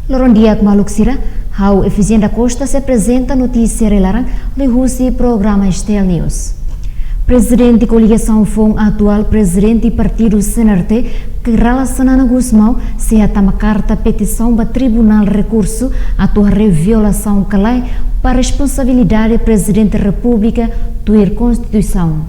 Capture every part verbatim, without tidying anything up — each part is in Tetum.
Loron di'ak maluk sira, ha'u Efigênia da Costa sei aprezenta notísia rai-laran liuhusi programa S T L News. Prezidente koligasaun foun, atuál prezidente partidu C N R T, Kay Rala Xanana Gusmão, sei hatama karta petisaun ba Tribunál Rekursu atu haree violasaun ka lae ba responsabilidade Prezidente Repúblika tuir Konstituisaun.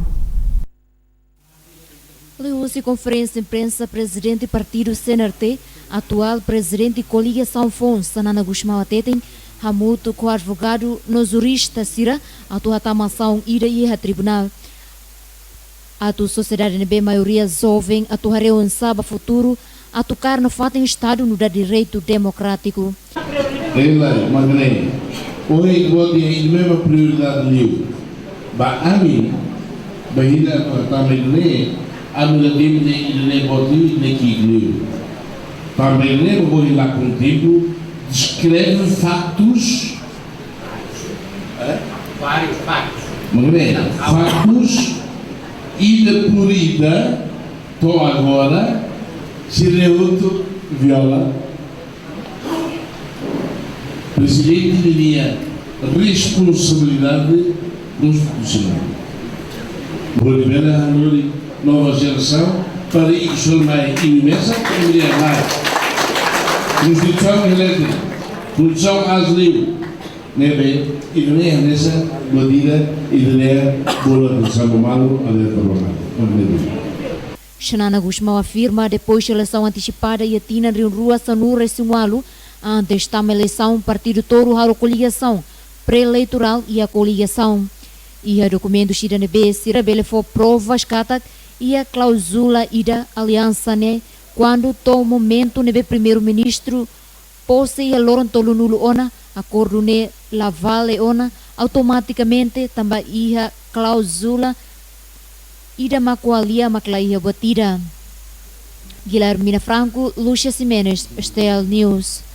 Liuhusi konferénsia imprensa, prezidente partidu C N R T, atuál prezidente koligasaun foun, Xanana Gusmão hateten, hamutuk ho advogadu no jurista sira atu hatama asaun ida iha tribunál, atu sosiedade ne'ebé maioria joven atu haree oinsá ba futuru, atu kaer nafatin Estadu nu'udar direitu demokrátiku. Ela, Magné, ohin ita-boot iha ita-nia prioridade liu. Ba ami, ba ita atu hatama ida-ne'e, ami la dehan ida-ne'e boot liu, ida-ne'e ki'ik liu. Tanba ida-ne'e ba ohin lakon tempu, deskreve faktus, eh? Vários faktus. Magné, faktus, ida por ida, to'o agora, sira hotu viola Prezidente ninia responsabilidade konstitusionál. Bele hanorin nova jerasaun para ikusur mai iha meza, para iha mai. Konstituisaun eleita, Konstituisaun aas liu, ne'ebé, ida-ne'e hanesan, buat ida, ida-ne'e, bola bersama malu, ada terlalu malu. Xanana Gusmão afirma, depois eleisaun antesipada iha tinan rihun rua sanulu-resin-ualu, antes tama eleisaun partidu todu halo koligasaun pré-eleitorál iha koligasaun. Iha dokumentu sira ne'ebé sira bele fó provas katak iha klauzula ida aliansa ne'e, kuandu to'o momentu ne'ebé primeiru-ministru pose iha loron tolunulu ona, akordu ne'e la vale ona automatikamente tanba iha klauzula ida mak ko'alia mak la iha buat ida. Guilhermina Franco, Lúcia Ximenes, S T L News.